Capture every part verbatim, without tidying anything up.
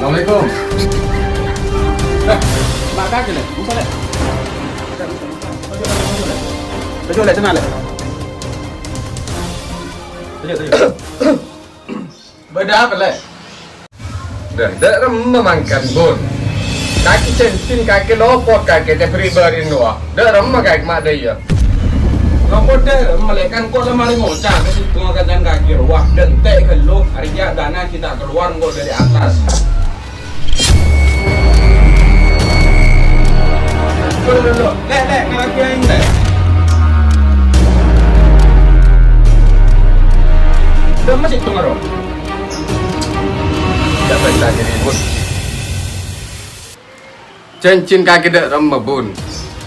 Assalamualaikum. Eh, ma' kakè, Lè'. Musa, Lè'. Coba, Lè', tenang, Lè'. Coba, coba. Bâdâ apa, Lè'? Dâ', dâ' remma mangkèn, Bun? Kakè cincin, kakè lopot, kakè tè bâri'-bâri'na rowa. Dâ' remma kakè ma' dâ' iyâ. Lopot dâ' remma, Lè', kan ko' la marè ngoca' ka sèttong ka can kakè rowa. Dântè' ghâllu, arèya dâna ghi' ta' kalowar engko' dâri attas. Lè', Lè', ngalakoè aèng, Lè'. Dâ' remma sèttong rowa. Cincin kakè dâ' remma, Bun?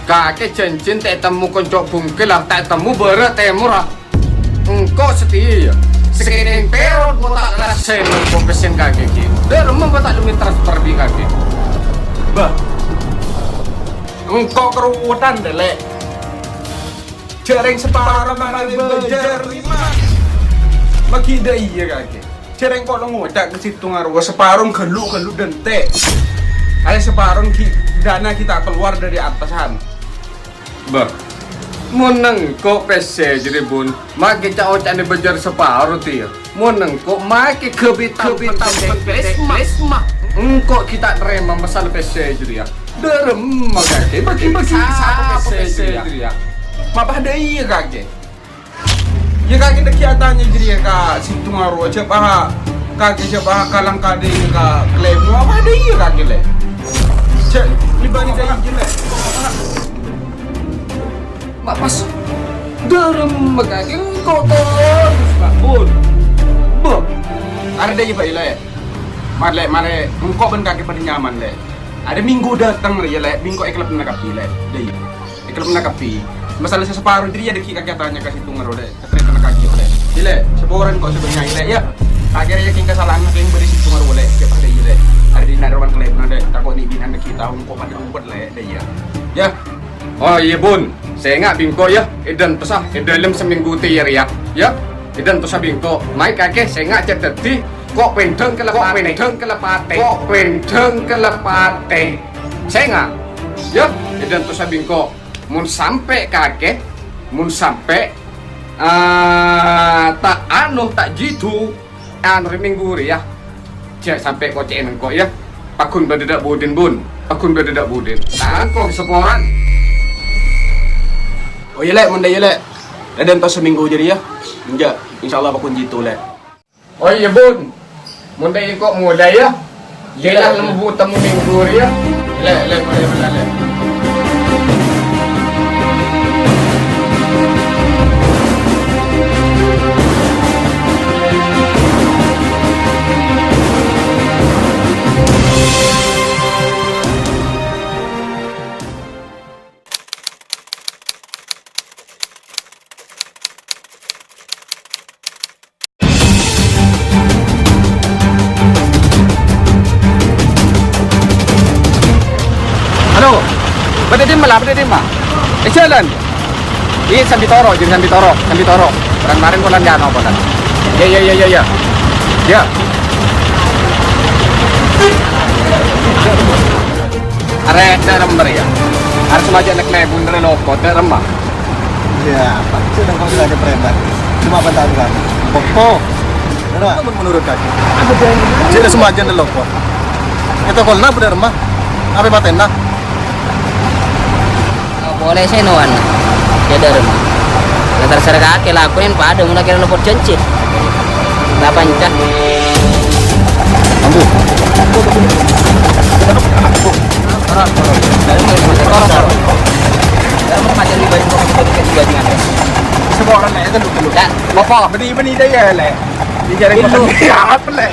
Kakè cincin ta' ètemmo konco' bungkella, ta' ètemmo bârâ' tèmorra. Engko' satèya, iyâ. Sakènèng pèron ko' ta' ngarassèn ko' pèssèna kakè ghi'. Dâ' remma ko' ta' lumè transfer bi' kakè. Bâh. Engko' karowotan, Lè'. Jhâ' rèng saparo marè bâjâr, ma' ghi' dâ' iyâ kakè. Jhâ' rèng ko' la ngoca' ka sèttonga rowa, saparo ghâllu-ghâllu dântè'. Arè saparo ghi' dâna ghi' ta' kalowar dâri attasan. Bâh, mon engko' pèssè jârèya, Bun, ma' ghi' ca'-oca'na bâjâr saparo tèya. Mon engko' ma' ghi' ghâbây tambhâ pèssèna. Engko' ghi' ta' narèma masalah pèssè jârèya. Dâ' remma kakè bâgi-bâgi sapa pèssè jârèya? Ma' pas dâ' iyâ kakè. Iyâ kakè dâgghi' atanya jârèya ka sèttonga rowa, jhâ' paha kakè jhâ' paha kalangkading ka kalèbun. Ma' pas dâ' iyâ kakè, Lè'. Jhâ' lèbâni dâ' iyâ, Lè'. Ma' pas dâ' remma kakè engko' terros, Pak Bun. Bâh. Arè dâ' iyâ, Pak, Lè'. Marè, Lè', marè engko' bân kakè padâ nyaman, Lè'. Arè Minggu dâteng rèya, Lè', bi' engko' èkalebbhâna kabbhi, Lè'. Dâ' iyâ. Èkalebbhâna kabbhi. Masalah sè saparo jârèya dâgghi' kakè atanya ka sèttonga rowa, Lè'. Katèrètana kakè, Lè'. Iyâ, Lè', saporana engko' sè bânnya', Lè', yâ. Kakè rèya kèng kasala'anna kèng bâdâ sèttonga rowa, Lè'. Jhâ' pas dâ' iyâ, Lè'. Arè dinna' rowan kalèbunna, Lè'. Tako' nè' binè'na ghi' tao engko' padâ ruwet, Lè'. Dâ' iyâ. Yâ. Oh, iyâ, Bun. Sènga' bi' engko', yâ. Èdântosa è dâlem samènggu tèya rèya, yâ. Èdântosa bi' engko'. Mayu kakè sènga' cè' dâddhi ko' pèndhâng kala patè. Ko' pèndhâng kala patè. Ko' pèndhâng kala patè. Sènga', yâ, èdântosa bi' engko'. Mon sampè' kakè, mon sampè', ah, ta' anu, ta' jhidhu, anu, rè Minggu rèya, jhâ' sampè' kocè'è engko', yâ. Pagghun bâdâ dâ' budina, Bun. Pagghun bâdâ dâ' budina. Tako' saporana. Oh, iyâ, Lè', mon dâ' iyâ, Lè'. Èdântosa minggu jârèya. Enjâ', insyaallah pagghun jhidhu, Lè'. Oh, iyâ, Bun. Mon dâ' engko' molè, yâ. Iyâ, Lè', lembu temmo minggu rèya. Lè', Lè', molè, molè, Lè'. Halo, bâdâ è dimma, La? Bâdâ è dimma? È jhâlân. Iyâ, sambi toro', jhâ' sambi toro', sambi toro'. Marèn-marèn polana nyano polana. Iyâ, iyâ, iyâ, iyâ, iyâ. Iyâ. Arè dâ' remma rèya. Arè sè majâ' nèk lèbun rè loko, dâ' remma. Iyâ, apa? Sudah kau bilang ke preman. Cuma apa tak bilang? Koko. Kenapa? Menurut kaki. Jadi semua aja loko. Itu kalau nak bener mah. Apa paten nak? Polè sè nowana. Jhâ' dâ' remma. La terserah kakè, lakonè padâ, mon la kèra lopot jhânjhi. La panca. Ambu. Semua orang naik itu dulu. Dah. Apa? Bânnè, bânnè dâ' iyâ, Lè'. Di jalan kota. Iyâ, apa, Lè'?